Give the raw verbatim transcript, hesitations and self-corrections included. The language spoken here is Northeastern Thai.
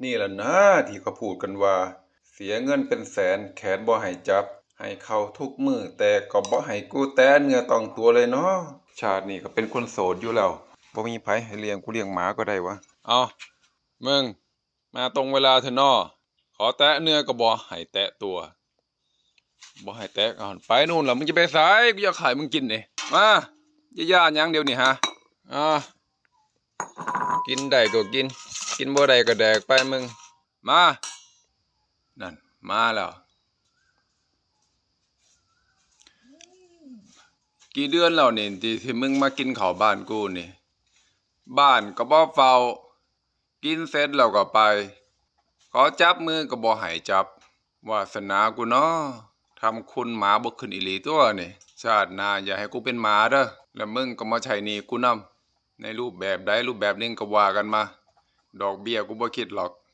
นี่แหละนะที่เขาพูดกันว่า เสียเงินเป็นแสนแขนบ่ให้จับ ให้เข้าทุกมื้อแต่ก็บ่ให้กูแตะเนื้อต้องตัวเลยเนาะ ชาตินี้ก็เป็นคนโสดอยู่แล้ว บ่มีไผให้เลี้ยง กูเลี้ยงหมาก็ได้วะ เอา มึง มาตรงเวลาเถอะเนาะ ขอแตะเนื้อก็บ่ให้แตะตัว บ่ให้แตะ เอา ไปนู่นล่ะ มึงจะไปไส กูอยากขายมึงกินนี่ มา อย่าย่านหยังเดี๋ยวนี้ฮะ อ่า กินได้ก็กิน กินบ่ได้ก็แดกไปมึง มา นั่น มาแล้ว กี่เดือนแล้วนี่ที่ ที่มึงมากินข้าวบ้านกูนี่ บ้านก็บ่เฝ้า กินเสร็จแล้วก็ไป ขอจับมือก็บ่ให้จับ วาสนากูเนาะ ทำคุณหมาบ่ขึ้นอีหลีตัวนี่ ชาติหน้าอย่าให้กูเป็นหมาเด้อ แล้วมึงก็มาใช้หนี้กูนำ ในรูปแบบใดรูปแบบหนึ่งก็ว่ากันมา ดอกเบี้ยกูบ่คิดหรอก